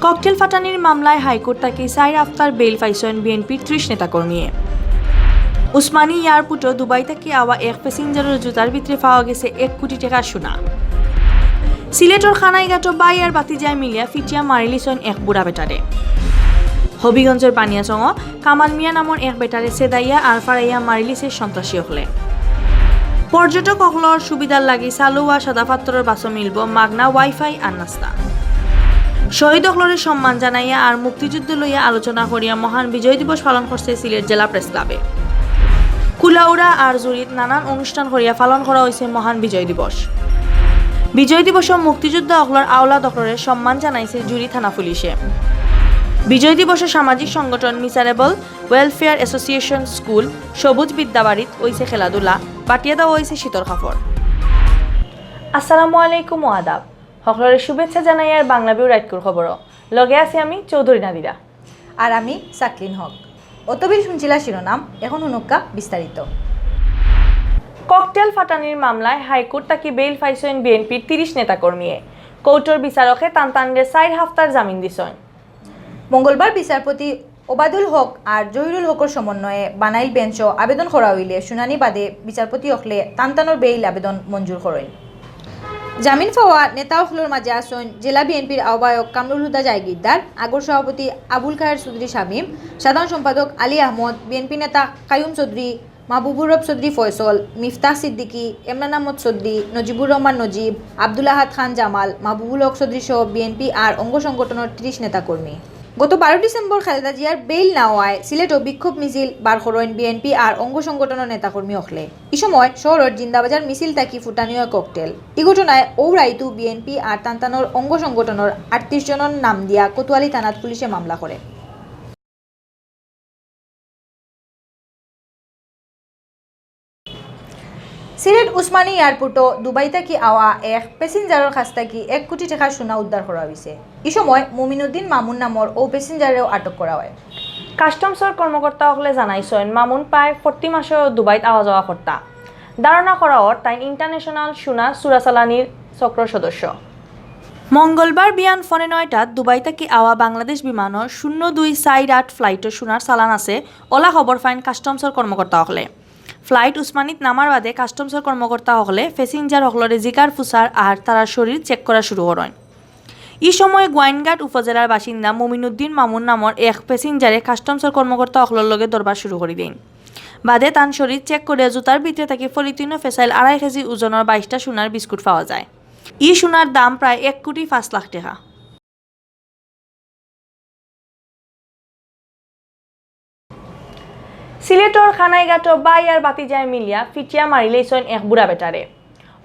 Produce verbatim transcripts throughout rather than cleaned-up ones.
ককটেল ফাটানির মামলায় হাইকোর্ট থাকি চাইর হাফতার বেইল পাইছইন বিএনপির ত্রিশ নেতাকর্মীয়ে। উসমানী এয়ারপোর্টো দুবাই থাকি আওয়া এক প্যাসেঞ্জারর জুতার ভিতরে পাওয়া গেছে এক কোটি টেকার সোনা। সিলেটর কানাইঘাটো ভাই আর ভাতিজায় মিলিয়া ফিটিয়া মারিলিছইন এক বুড়া বেটারে। হবিগঞ্জর বানিয়াচংও কামাল মিয়া নামর এক বেটারে সেদাইয়া আর ফারাইয়া মারিলিছে সন্ত্রাসী অকলে। পর্যটক অকলর সুবিধার লাগি চালু অওয়া সাদা পাথরর বাসো মিলবো মাগনা ওয়াইফাই আর নাস্তা। শহীদ অকলরে সম্মান জানাইয়া আর মুক্তিযুদ্ধ লইয়া আলোচনা করিয়া মহান বিজয় দিবস পালন করছে সিলেট জেলা প্রেস ক্লাবে। কুলাউড়া আর জুড়িত নানান অনুষ্ঠান করিয়া পালন করা হয়েছে মহান বিজয় দিবস। বিজয় দিবসও মুক্তিযোদ্ধা অকলর আওলাদ অকলরে সম্মান জানাইছে জুড়ি থানা পুলিশে। বিজয় দিবসও সামাজিক সংগঠন মিসারেবল ওয়েলফেয়ার অ্যাসোসিয়েশন স্কুল সবুজ বিদ্যাবাড়িত হইছে খেলাধুলা, বাটিয়া দেওয়া হইছে শীতর কাপড়। আসসালামু আলাইকুম ও আদাব। হকলরে শুভেচ্ছা জানাইয়ার বাংলা ভিউ রাইতকুর খবরও। লগে আছি আমি চৌধুরী নাদিরা। আর আমি সাকলিন হক। অতবিল শুনছিলা শিরোনাম, এখন হুনুক্কা বিস্তারিত। ককটেল ফাটানির মামলায় হাইকোর্ট থাকি বেইল পাইছইন বিএনপির ত্রিশ নেতাকর্মীয়ে। কোর্টর বিচারকে তান তানরে চাইর হাফতার জামিন দিছইন। মঙ্গলবার বিচারপতি ওবায়দুল হক আর জহিরুল হকর সমন্বয়ে বানাইল বেঞ্চো আবেদন করা হইলে শুনানি বাদে বিচারপতি অকলে তান তানর বেইল আবেদন মঞ্জুর করইন। জামিন পাওয়া নেতা অকলর মাঝে আছইন জেলা বিএনপির আহ্বায়ক কামরুল হুদা জায়গিরদার, আগর সভাপতি আবুল খায়ের চৌধুরী শামীম, সাধারণ সম্পাদক আলী আহমদ, বিএনপি নেতা কায়ুম চৌধুরী, মাহবুবুর রব চৌধুরী ফয়সল, মিফতাহ সিদ্দিকী, এমরান আহমদ চৌধুরী, নজিবুর রহমান নজিব, আব্দুল আহাদ খান জামাল, মাহবুবুল হক চৌধুরী সহ বিএনপি আর অঙ্গ সংগঠনর ত্রিশ নেতাকর্মী। গত বারো ডিসেম্বর খালেদা জিয়ার বেইল না অওয়ায় সিলেটো বিক্ষোভ মিছিল বার করইন বিএনপি আর অঙ্গ সংগঠনর নেতাকর্মী অকলে। ই সময় শহরর জিন্দাবাজার মিছিল থাকি ফুটানি অয় ককটেল। ই ঘটনায় অউ রাইতু বিএনপি আর তান তানর অঙ্গ সংগঠনর আটত্রিশ জনর নাম দিয়া কোতোয়ালি থানাত পুলিশে মামলা করে। সিলেট উসমানী এয়ারপোর্টো দুবাই থাকি আওয়া এক প্যাসেঞ্জারর কাছ থাকি এক কোটি টেকার সোনা উদ্ধার করা হইছে। ই সময় মুমিনুদ্দিন মামুন নামর অউ প্যাসেঞ্জারেও আটক করা হয়। কাস্টমসর কর্মকর্তা অকলে জানাইছইন, মামুন প্রায় প্রতি মাসো দুবাইত আওয়া যাওয়া করতা। ধারণা করা অর তাইন ইন্টারন্যাশনাল সোনা চুরাচালানির চক্রর সদস্য। মঙ্গলবার বিয়ান পৌনে নয়টাত দুবাই থাকি আওয়া বাংলাদেশ বিমানর শূন্য দুই চাইর আট ফ্লাইটর সোনার চালান আছে, অলা খবর পাইন কাস্টমসর কর্মকর্তা অকলে। ফ্লাইট উসমানীত নামার বাদে কাস্টমসর কর্মকর্তা অকলে প্যাসেঞ্জার অকলরে জিকার ফুসার আর তারার শরীর চেক করা শুরু করইন। ই সময় গোয়াইনঘাট উপজেলার বাসিন্দা মুমিনুদ্দিন মামুন নামর এক প্যাসেঞ্জারে কাস্টমসর কর্মকর্তা অকলর লগে দরবার শুরু করি দেইন। বাদে তান শরীর চেক করে জুতার ভিতরে থাকি পলিথিনো ফেসাইল আড়াই কেজি ওজনর বাইশটা সোনার বিস্কুট পাওয়া যায়। ই সোনার দাম প্রায় এক কোটি পাঁচ লাখ টেকা। সিলেটর কানাইঘাটো ভাই আর ভাতিজায় মিলিয়া ফিটিয়া মারিলাইছইন এক বুড়া বেটারে।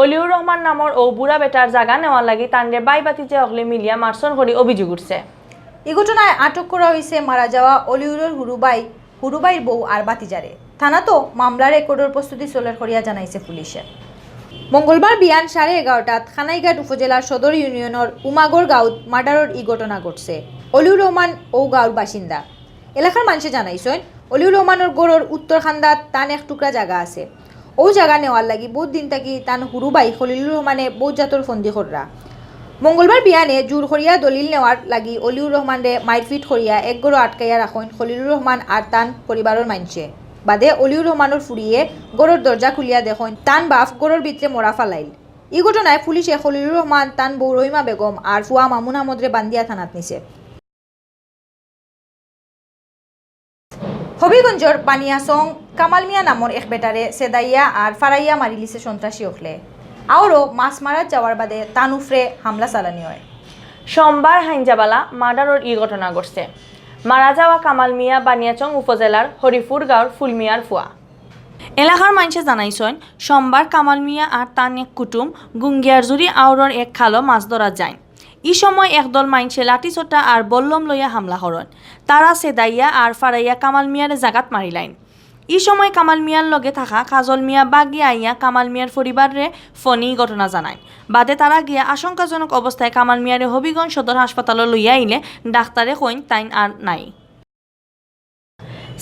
অলিউর রহমান নামর অউ বুড়া বেটার জাগা নেওয়ার লাগি তানরে ভাই ভাতিজা অকলে মিলিয়া মারছইন করি অভিযোগ উঠছে। ই ঘটনায় আটক করা হইছে মারা যাওয়া অলিউরর হুরু ভাই, হুরু ভাইর বউ আর ভাতিজারে। থানাতো মামলা রেকর্ডর প্রস্তুতি চলের করিয়া জানাইছে পুলিশে। মঙ্গলবার বিয়ান সাড়ে এগারোটাত কানাইঘাট উপজেলার সদর ইউনিয়নর উমাগর গাঁওত মার্ডারর ই ঘটনা ঘটছে। অলিউর রহমান অউ গাঁওর বাসিন্দা। এলাকার মানষে জানাইছইন, অলিউর রহমানর ঘরর উত্তর কান্দাত তান এক টুকরা জাগা আছে। অউ জাগা নেওয়ার লাগি বউত দিন থাকি তান হুরু ভাই খলিলুর রহমানে বউত জাতর ফন্দি কররা। মঙ্গলবার বিয়ানে জুর করিয়া দলিল নেওয়ার লাগি অলিউর রহমানরে মাইরপিট করিয়া এক ঘরো আটকাইয়া রাখইন খলিলুর রহমান আর তান পরিবারর মানষে। বাদে অলিউর রহমানর ফুড়িয়ে ঘরর দরজা খুলিয়া দেখইন তান বাফ ঘরর ভিতরে মরা ফালাইল। ই ঘটনায় পুলিশে খলিলুর রহমান, তান বউ রহিমা বেগম আর ফুয়া মামুন আহমদরে বান্দিয়া থানাত নিছে। হবিগঞ্জর বানিয়াচং কামাল মিয়া নামর এক বেটারে সেদাইয়া আর ফারাইয়া মারিলিছে সন্ত্রাসী অকলে। আওরো মাছ মারাত যাওয়ার বাদে তান উফরে হামলা চালানি অয়। সোমবার হাইঞ্জাবালা মার্ডারর ই ঘটনা ঘটছে। মারা যাওয়া কামাল মিয়া বানিয়াচং উপজেলার হরিপুর গাঁওর ফুলমিয়ার ফুয়া। এলাকার মানষে জানাইছইন, সোমবার কামাল মিয়া আর তান এক কুটুম গুঙ্গিয়ারজুড়ি আওরর এক খালো মাছ ধরাত যাইন। ই সময় একদল মাইনষে লাঠিসোটা আর বল্লম লইয়া হামলা করইন। তারা সেদাইয়া আর ফারাইয়া কামাল মিয়ারে জাগাত মারিলাইন। ই সময় কামাল মিয়ার লগে থাকা কাজল মিয়া বাগিয়া আইয়া কামাল মিয়ার পরিবাররে ফোনে ই ঘটনা জানাইন। বাদে তারা গিয়া আশঙ্কাজনক অবস্থায় কামাল মিয়ারে হবিগঞ্জ সদর হাসপাতালো লইয়া আইলে ডাক্তারে কইন তাইন আর নাই।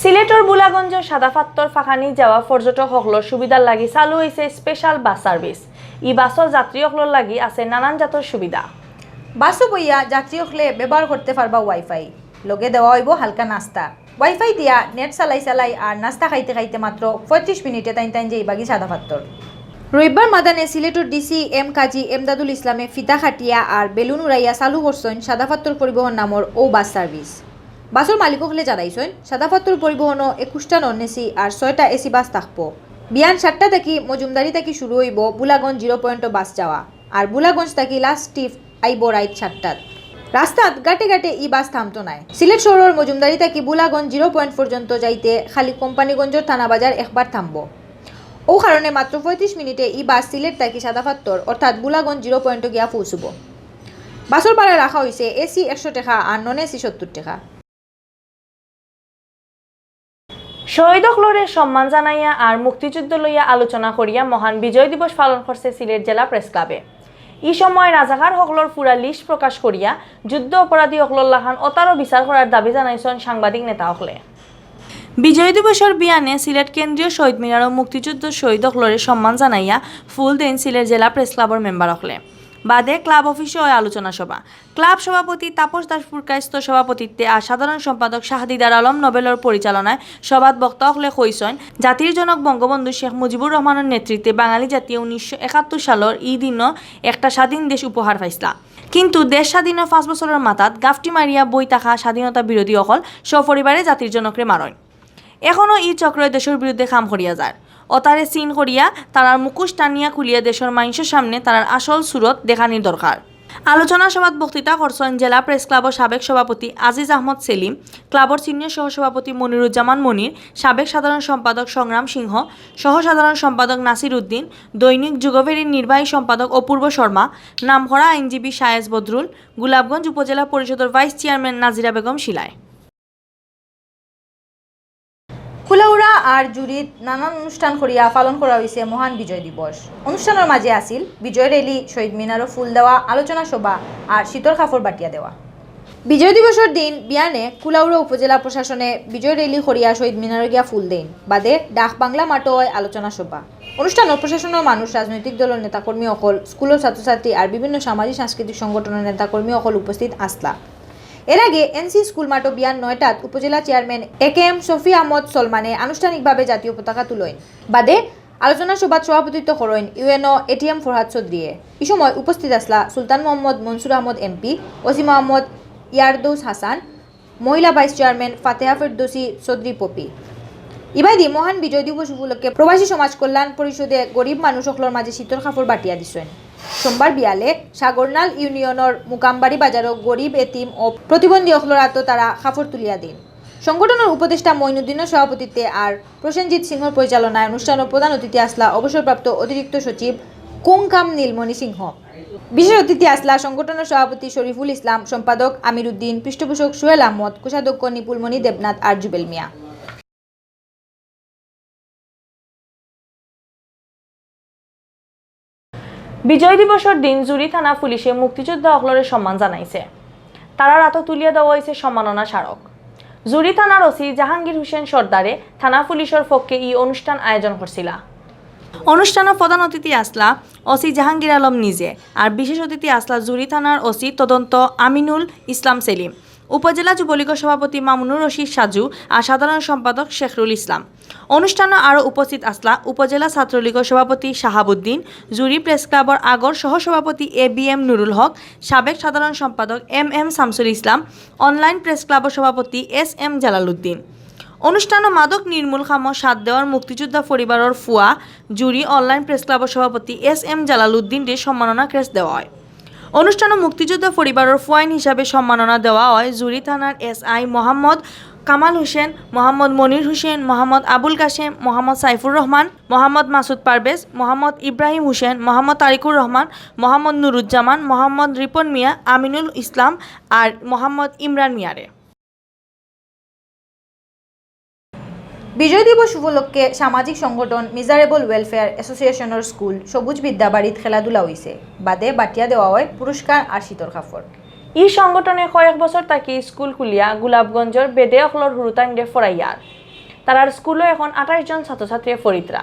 সিলেটর ভোলাগঞ্জর সাদা পাথর ফাঁকানি যাওয়া পর্যটক অকলর সুবিধার লাগি চালু হইছে স্পেশাল বাস সার্ভিস। ই বাসো যাত্রী অকলর লাগি আছে নানান জাতর সুবিধা। বাসো বইয়া যাত্রী অকলে ব্যবহার করতে পারবা ওয়াইফাই, লগে দেওয়া অইবো হালকা নাস্তা। ওয়াইফাই দিয়া নেট চালাই চালাই আর নাস্তা খাইতে খাইতে মাত্র পঁয়ত্রিশ মিনিটে তাইন তাইন যাইবাগি সাদাপাত্তর। রবিবার মাদানে সিলেটর ডিসি এম কাজী এমদাদুল ইসলামে ফিতা কাটিয়া আর বেলুন উড়াইয়া চালু করছইন সাদাপাত্তর পরিবহন নামর অউ বাস সার্ভিস। বাসর মালিক অকলে জানাইছইন, সাদাপাত্তর পরিবহনো একুশটা নন এসি আর ছয়টা এসি বাস থাকবো। বিয়ান সাতটা থাকি মজুমদারি থাকি শুরু অইবো ভোলাগঞ্জ জিরো পয়েন্টো বাস যাওয়া, আর ভোলাগঞ্জ থাকি লাস্ট ট্রিপ আইবো রাইত সাতটাত। রাস্তাত ঘাটে ঘাটে ই বাস থামতো নায়। সিলেট শহরর মজুমদারি থাকি ভোলাগঞ্জ জিরো পয়েন্ট পর্যন্ত যাইতে খালি কোম্পানীগঞ্জর থানাবাজার একবার থামবো। অউ কারণে মাত্র পঁয়ত্রিশ মিনিটে ই বাস সিলেট থাকি সাদাপাত্তর অর্থাৎ ভোলাগঞ্জ জিরো পয়েন্টো গিয়া পৌঁছবো। বাসর ভাড়া রাখা অইছে এসি একশো টেকা আর নন এসি সত্তর টেকা। শহীদ অকলরে সম্মান জানাইয়া আর মুক্তিযুদ্ধ লইয়া আলোচনা করিয়া মহান বিজয় দিবস পালন করছে সিলেট জেলা প্রেস ক্লাবে। ই সময় রাজাকার হকলর পুরা লিস্ট প্রকাশ করিয়া যুদ্ধ অপরাধী অকলর লাখান অতারও বিচার করার দাবি জানাইছইন সাংবাদিক নেতা অকলে। বিজয় দিবসর বিয়ানে সিলেট কেন্দ্রীয় শহীদ মিনারো মুক্তিযুদ্ধ শহীদ অকলরে সম্মান জানাইয়া ফুল দেইন সিলেট জেলা প্রেস ক্লাবর মেম্বার অকলে। বাদে ক্লাব অফিসো অয় আলোচনা সভা। ক্লাব সভাপতি তাপস দাস পুরকায়স্থ সভাপতিত্বে আর সাধারণ সম্পাদক শাহদিদার আলম নোবেলর পরিচালনায় সভাত বক্তা অকলে কইছইন, জাতির জনক বঙ্গবন্ধু শেখ মুজিবুর রহমানর নেতৃত্বে বাঙালি জাতিয়ে উনিশশো একাত্তর সালর ই দিনো একটা স্বাধীন দেশ উপহার পাইছলা। কিন্তু দেশ স্বাধীনর পাঁচ বছরর মাথাত গাফটি মারিয়া বই থাকা স্বাধীনতা বিরোধী অকল সপরিবারে জাতির জনকরে মারইন। এখনো ই চক্রয় দেশর বিরুদ্ধে কাম করিয়া যার। অতারে চিন করিয়া তারার মুখোশ টানিয়া খুলিয়া দেশর মাইনষর সামনে তারার আসল সুরত দেখানির দরকার। আলোচনা সভাত বক্তৃতা করছইন জেলা প্রেস ক্লাবর সাবেক সভাপতি আজিজ আহমদ সেলিম, ক্লাবর সিনিয়র সহসভাপতি মনিরুজ্জামান মনির, সাবেক সাধারণ সম্পাদক সংগ্রাম সিংহ, সহ সাধারণ সম্পাদক নাসির উদ্দিন, দৈনিক যুগবেড়ির নির্বাহী সম্পাদক অপূর্ব শর্মা, নামকরা আইনজীবী শায়েজ বদরুল, গোলাপগঞ্জ উপজেলা পরিষদর ভাইস চেয়ারম্যান নাজিরা বেগম শিলায়। কুলাউড়া আর জুড়িত নানান অনুষ্ঠান করিয়া পালন করা অইছে মহান বিজয় দিবস। অনুষ্ঠানর মাঝে আছিল বিজয় র‍্যালি, শহীদ মিনারো ফুল দেওয়া, আলোচনা সভা আর শীতর কাপড় বাটিয়া দেওয়া। বিজয় দিবসর দিন বিয়ানে কুলাউড়া উপজেলা প্রশাসনে বিজয় র‍্যালি করিয়া শহীদ মিনারো গিয়া ফুল দেইন। বাদে ডাক বাংলা মাঠো অয় আলোচনা সভা। অনুষ্ঠানো প্রশাসনর মানুষ, রাজনৈতিক দলর নেতাকর্মী অকল, স্কুলর ছাত্রছাত্রী আর বিভিন্ন সামাজিক সাংস্কৃতিক সংগঠনর নেতাকর্মী অকল উপস্থিত আছলা। এর আগে এনসি স্কুল মাঠো বিয়ান নয়টাত উপজেলা চেয়ারম্যান এ কে এম শফি আহমদ সলমানে আনুষ্ঠানিকভাবে জাতীয় পতাকা তুলইন। বাদে আলোচনা সভাত সভাপতিত্ব করইন ইউএনও এটিএম ফরহাদ চৌধুরীয়ে। ই সময় উপস্থিত আছলা সুলতান মোহাম্মদ মনসুর আহমদ এমপি, ওসি মোহাম্মদ ইয়ারদৌস হাসান, মহিলা ভাইস চেয়ারম্যান ফাতেহা ফেরদৌসি চৌধুরী পপি। ইবাদি মহান বিজয় দিবস উপলক্ষে প্রবাসী সমাজ কল্যাণ পরিষদে গরিব মানুষ অকলর মাঝে শীতর কাপড় বাটিয়া দিছইন। সোমবার বিয়ালে সাগরনাল ইউনিয়নর মুকামবাড়ি বাজারো গরিব এতিম ও প্রতিবন্ধী অকলর আতো তারা কাপড় তুলিয়া দেইন। সংগঠনর উপদেষ্টা মঈনুদ্দিনর সভাপতিত্বে আর প্রসেনজিৎ সিংহর পরিচালনায় অনুষ্ঠানর প্রধান অতিথি আছলা অবসরপ্রাপ্ত অতিরিক্ত সচিব কুংকাম নীলমণি সিংহ। বিশেষ অতিথি আছলা সংগঠনর সভাপতি শরীফুল ইসলাম, সম্পাদক আমির উদ্দিন, পৃষ্ঠপোষক সোহেল আহমদ, কোষাধ্যক্ষ নিপুলমণি দেবনাথ আর জুবেল মিয়া। বিজয় দিবসর দিন জুড়ি থানা পুলিশে মুক্তিযোদ্ধা অকলরে সম্মান জানাইছে। তারার আতো তুলিয়া দেওয়া অইছে সম্মাননা স্মারক। জুড়ি থানার ওসি জাহাঙ্গীর হোসেন সর্দারে থানা পুলিশর পক্ষে ই অনুষ্ঠান আয়োজন করছিলা। অনুষ্ঠানো প্রধান অতিথি আছলা ওসি জাহাঙ্গীর আলম নিজে, আর বিশেষ অতিথি আছলা জুড়ি থানার ওসি তদন্ত আমিনুল ইসলাম সেলিম, উপজেলা যুবলীগর সভাপতি মামুনুর রশিদ সাজু আর সাধারণ সম্পাদক শেখরুল ইসলাম। অনুষ্ঠানো আরও উপস্থিত আছলা উপজেলা ছাত্রলীগর সভাপতি শাহাবুদ্দিন, জুড়ি প্রেস ক্লাবর আগর সহসভাপতি এ বি এম নুরুল হক, সাবেক সাধারণ সম্পাদক M M Shamsul Islam, online press ক্লাবর সভাপতি এস এম জালালউদ্দিন। অনুষ্ঠানো মাদক নির্মূল কামো সাথ দেওয়ার মুক্তিযোদ্ধা পরিবারর ফুয়া জুড়ি অনলাইন প্রেস ক্লাবর সভাপতি এস এম জালালউদ্দিনরে সম্মাননা ক্রেস্ট দেওয়া অয়। অনুষ্ঠানো মুক্তিযোদ্ধা পরিবারর ফুয়াইন হিসাবে সম্মাননা দেওয়া অয় জুড়ি থানার এসআই মোহাম্মদ কামাল হোসেন, মোহাম্মদ মনির হোসেন, মোহাম্মদ আবুল কাশেম, মোহাম্মদ সাইফুর রহমান, মোহাম্মদ মাসুদ পারভেজ, মোহাম্মদ ইব্রাহিম হোসেন, মোহাম্মদ তারিকুর রহমান, মোহাম্মদ নুরুজ্জামান, মোহাম্মদ রিপন মিয়া, আমিনুল ইসলাম আর মোহাম্মদ ইমরান মিয়ারে। বিজয় দিবস উপলক্ষে সামাজিক সংগঠন মিজারেবল ওয়েলফেয়ার অ্যাসোসিয়েশনর স্কুল সবুজ বিদ্যাবাড়িত খেলাধুলা অইছে। বাদে বাটিয়া দেওয়া অয় পুরস্কার আর শীতর কাপড়। ই সংগঠনে কয়েক বছর থাকি স্কুল খুলিয়া গোলাপগঞ্জর বেদে অকলর হুরুতাইনরে ফড়াইয়ার। তারার স্কুলো এখন আঠাইশ জন ছাত্রছাত্রীয়ে ফড়িতরা।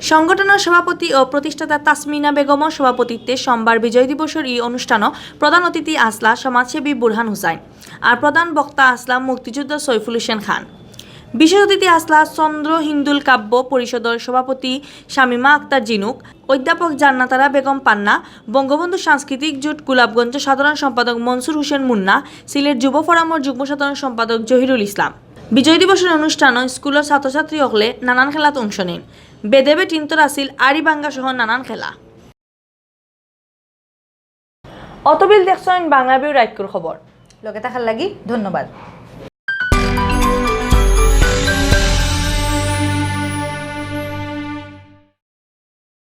সংগঠনর সভাপতি ও প্রতিষ্ঠাতা তাসমিনা বেগমর সভাপতিত্বে সোমবার বিজয় দিবসর ই অনুষ্ঠানো প্রধান অতিথি আছলা সমাজসেবী বুরহান হুসাইন, আর প্রধান বক্তা আছলা মুক্তিযোদ্ধা সৈফুল হোসেন খান। বিশেষ অতিথি আছলা চন্দ্র হিন্দুল কাব্য পরিষদর সভাপতি শামীমা আক্তার জিনুক, অধ্যাপক জান্নাতারা বেগম পান্না, বঙ্গবন্ধু সাংস্কৃতিক জোট গোলাপগঞ্জ সাধারণ সম্পাদক মনসুর হোসেন মুন্না, সিলেট যুব ফোরামর যুগ্ম সাধারণ সম্পাদক জহিরুল ইসলাম। বিজয় দিবসর অনুষ্ঠানো স্কুলর ছাত্রছাত্রী অকলে নানান খেলাত অংশ নেইন। বেদে বেটিন্তর আছিল আড়ি ভাঙ্গা সহ নানান খেলা। অতবিল দেখছইন বাংলা ভিউ রাইতকুর খবর। লগে থাকার লাগি ধন্যবাদ।